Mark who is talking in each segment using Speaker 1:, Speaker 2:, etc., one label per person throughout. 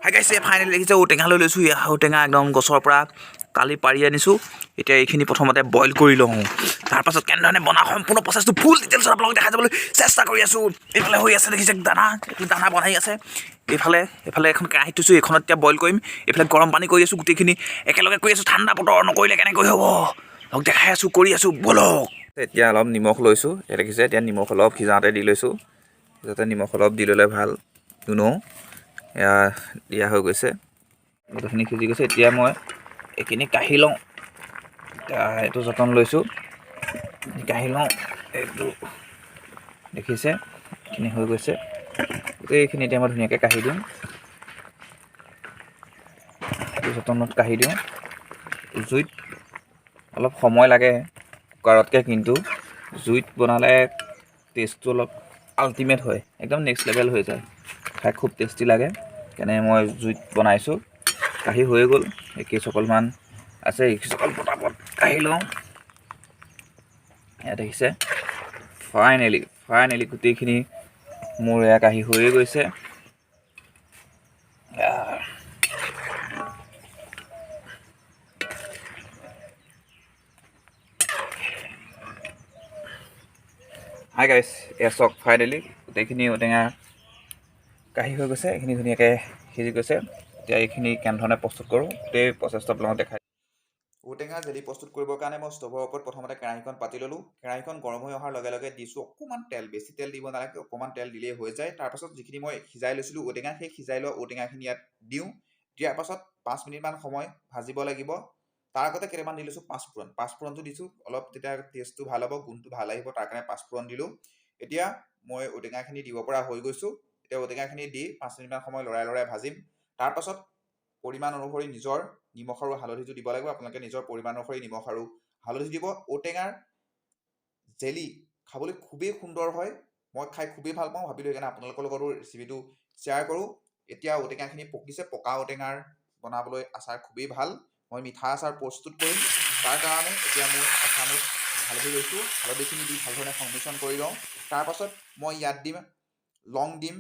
Speaker 1: হাই গাইছে, ফাইনেলি দেখিছে, ঔটেঙা লৈ লৈছোঁ। এয়া ঔটেঙা একদম গছৰ পৰা কালি পাৰি আনিছোঁ। এতিয়া এইখিনি প্ৰথমতে বইল কৰি লওঁ, তাৰপাছত কেনেধৰণে বনাওঁ সম্পূৰ্ণ প্ৰচেছটো ফুল ডিটেইলছত আপোনালোকক দেখাই যাবলৈ চেষ্টা কৰি আছোঁ। এইফালে হৈ আছে, দেখিছে, দানা, এইফালে দানা বনাই আছে। এইফালে এখন কেৰাহীত থৈছোঁ, এইখনত এতিয়া বইল কৰিম। এইফালে গৰম পানী কৰি আছোঁ। গোটেইখিনি একেলগে কৰি আছোঁ। ঠাণ্ডা বতৰ, নকৰিলে কেনেকৈ হ'ব? লগ দেখাই আছোঁ, কৰি আছোঁ, ব'লক। এতিয়া অলপ নিমখ লৈছোঁ, এই দেখিছে। এতিয়া নিমখ অলপ সিজাওঁতে দি লৈছোঁ, যাতে নিমখ অলপ দি ল'লে ভাল। এয়া দিয়া হৈ গৈছে, গোটেইখিনি সিজি গৈছে। এতিয়া মই এইখিনি কাঢ়ি লওঁ। এতিয়া এইটো যতন লৈছোঁ, কাঢ়ি লওঁ। এইটো দেখিছে, এইখিনি হৈ গৈছে গোটেইখিনি। এতিয়া মই ধুনীয়াকৈ কাঢ়ি দিওঁ, এইটো যতনত কাঢ়ি দিওঁ। জুইত অলপ সময় লাগে কুকাৰতকৈ, কিন্তু জুইত বনালে টেষ্টটো অলপ আল্টিমেট হয়, একদম নেক্সট লেভেল হৈ যায়। খাই খুব টেষ্টি লাগে। সেইকাৰণে মই জুইত বনাইছোঁ। কাঢ়ি হৈয়ে গ'ল। এই কেইচকলমান আছে, এই কেইচকল পটাপট কাঢ়ি লওঁ। এয়া দেখিছে, ফাইনেলি গোটেইখিনি মোৰ এয়া কাঢ়ি হৈয়ে গৈছে। এয়া হাই গাইছ, এয়া চাওক, ফাইনেলি গোটেইখিনি ঔটেঙা কাঢ়ি হৈ গৈছে। এইখিনি ধুনীয়াকৈ সিজি গৈছে। এতিয়া এইখিনি কেনেধৰণে প্ৰস্তুত কৰোঁ, গোটেই প্ৰচেছটো আপোনালোকক দেখাই। ঔটেঙা জেলি প্ৰস্তুত কৰিবৰ কাৰণে মই ষ্ট'ভৰ ওপৰত প্ৰথমতে কেৰাহীখন পাতি ল'লোঁ। কেৰাহীখন গৰম হৈ অহাৰ লগে লগে দিছোঁ অকণমান তেল। বেছি তেল দিব নালাগে, অকণমান তেল দিলেই হৈ যায়। তাৰপাছত যিখিনি মই সিজাই লৈছিলোঁ ঔটেঙা, সেই সিজাই লোৱা ঔটেঙাখিনি ইয়াত দিওঁ। দিয়াৰ পাছত 5 মিনিটমান সময় ভাজিব লাগিব। তাৰ আগতে কেইটামান দি লৈছোঁ পাঁচফোৰণ। পাঁচফোৰণটো দিছোঁ অলপ, তেতিয়া টেষ্টটো ভাল হ'ব, গোন্ধটো ভাল আহিব, তাৰ কাৰণে পাঁচফোৰণ দিলোঁ। এতিয়া মই ঔটেঙাখিনি দিব পৰা হৈ গৈছোঁ। এতিয়া ঔটেঙাখিনি দি 5 মিনিটমান সময় লৰাই লৰাই ভাজিম। তাৰপাছত পৰিমাণ অনুসৰি নিজৰ নিমখ আৰু হালধিটো দিব লাগিব। আপোনালোকে নিজৰ পৰিমাণ অনুসৰি নিমখ আৰু হালধি দিব। ঔটেঙাৰ জেলি খাবলৈ খুবেই সুন্দৰ হয়। মই খাই খুবেই ভাল পাওঁ। ভাবিলোঁ সেইকাৰণে আপোনালোকৰ লগতো ৰেচিপিটো শ্বেয়াৰ কৰোঁ। এতিয়া ঔটেঙাখিনি পকিছে। পকা ঔটেঙাৰ বনাবলৈ আচাৰ খুবেই ভাল। মই মিঠা আচাৰ প্ৰস্তুত কৰিম। তাৰ কাৰণে এতিয়া মই এচামুচ হালধি লৈছোঁ। হালধিখিনি দি ভালধৰণে সংমিশ্ৰণ কৰি লওঁ। তাৰপাছত মই ইয়াত দিম লং দিম,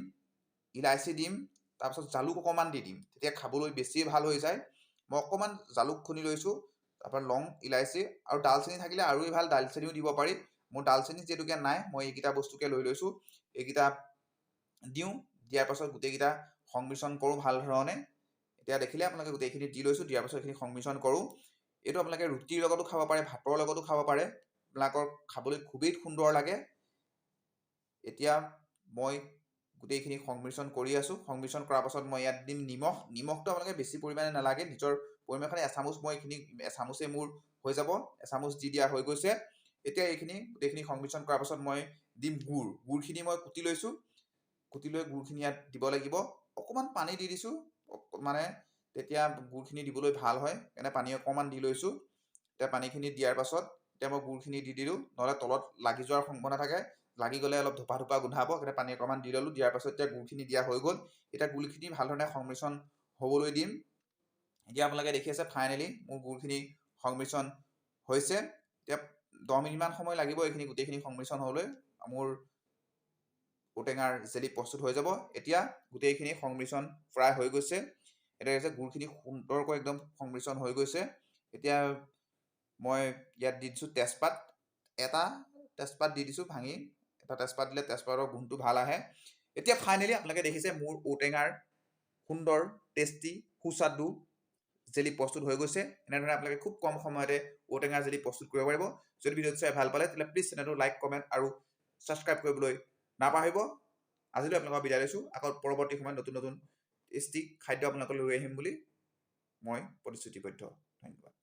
Speaker 1: ইলাচি দিম, তাৰপাছত জালুক অকণমান দি দিম। তেতিয়া খাবলৈ বেছি ভাল হৈ যায়। মই অকণমান জালুক খুন্দি লৈছোঁ। তাৰপৰা লং, ইলাচি আৰু ডালচেনি থাকিলে আৰুৱেই ভাল, ডালচেনিও দিব পাৰি। মোৰ ডালচেনি যিহেতুকে নাই, মই এইকেইটা বস্তুকে লৈ লৈছোঁ। এইকেইটা দিওঁ। দিয়াৰ পাছত গোটেইকেইটা সংমিশ্ৰণ কৰোঁ ভাল ধৰণে। এতিয়া দেখিলে আপোনালোকে, গোটেইখিনি দি লৈছোঁ। দিয়াৰ পাছত এইখিনি সংমিশ্ৰণ কৰোঁ। এইটো আপোনালোকে ৰুটিৰ লগতো খাব পাৰে, ভাতৰ লগতো খাব পাৰে। আপোনালোকৰ খাবলৈ খুবেই সুন্দৰ লাগে। এতিয়া মই গোটেইখিনি সংমিশ্ৰণ কৰি আছোঁ। সংমিশ্ৰণ কৰাৰ পাছত মই ইয়াত দিম নিমখ। নিমখটো আপোনালোকে বেছি পৰিমাণে নালাগে, নিজৰ পৰিমাণে এচামুচ। মই এইখিনি এচামুচেই মোৰ হৈ যাব। এচামুচ দি দিয়া হৈ গৈছে। এতিয়া এইখিনি গোটেইখিনি সংমিশ্ৰণ কৰাৰ পাছত মই দিম গুড়। গুড়খিনি মই কুটি লৈছোঁ। কুটি লৈ গুড়খিনি ইয়াত দিব লাগিব। অকণমান পানী দি দিছোঁ, মানে তেতিয়া গুড়খিনি দিবলৈ ভাল হয়, সেইকাৰণে পানী অকণমান দি লৈছোঁ। এতিয়া পানীখিনি দিয়াৰ পাছত এতিয়া মই গুড়খিনি দি দিলোঁ। নহ'লে তলত লাগি যোৱাৰ সম্ভাৱনা থাকে। লাগি গ'লে অলপ ধোপা ধোপা গোন্ধাব, সেইকাৰণে পানী অকণমান দি ল'লোঁ। দিয়াৰ পাছত এতিয়া গুড়খিনি দিয়া হৈ গ'ল। এতিয়া গুড়খিনি ভালধৰণে সংমিশ্ৰণ হ'বলৈ দিম। এতিয়া আপোনালোকে দেখি আছে, ফাইনেলি মোৰ গুড়খিনি সংমিশ্ৰণ হৈছে। এতিয়া 10 মিনিটমান সময় লাগিব এইখিনি গোটেইখিনি সংমিশ্ৰণ হ'বলৈ। মোৰ ঔটেঙাৰ জেলি প্ৰস্তুত হৈ যাব। এতিয়া গোটেইখিনি সংমিশ্ৰণ প্ৰায় হৈ গৈছে। এতিয়া হৈছে গুড়খিনি সুন্দৰকৈ একদম সংমিশ্ৰণ হৈ গৈছে। এতিয়া মই ইয়াত দি দিছোঁ তেজপাত। এটা তেজপাত দি দিছোঁ ভাঙি। এটা তেজপাত দিলে তেজপাতৰ গোন্ধটো ভাল আহে। এতিয়া ফাইনেলি আপোনালোকে দেখিছে, মোৰ ঔটেঙাৰ সুন্দৰ, টেষ্টি, সুস্বাদু জেলি প্ৰস্তুত হৈ গৈছে। এনেধৰণে আপোনালোকে খুব কম সময়তে ঔটেঙাৰ জেলি প্ৰস্তুত কৰিব পাৰিব। যদি ভিডিঅ'টো চাই ভাল পালে, তেতিয়াহ'লে প্লিজ চেনেলটো লাইক, কমেণ্ট আৰু ছাবস্ক্ৰাইব কৰিবলৈ নাপাহৰিব। আজিলৈ আপোনালোকক বিদায় লৈছোঁ। আকৌ পৰৱৰ্তী সময়ত নতুন নতুন টেষ্টি খাদ্য আপোনালোকক লৈ আহিম বুলি মই প্ৰতিশ্ৰুতিবদ্ধ। ধন্যবাদ।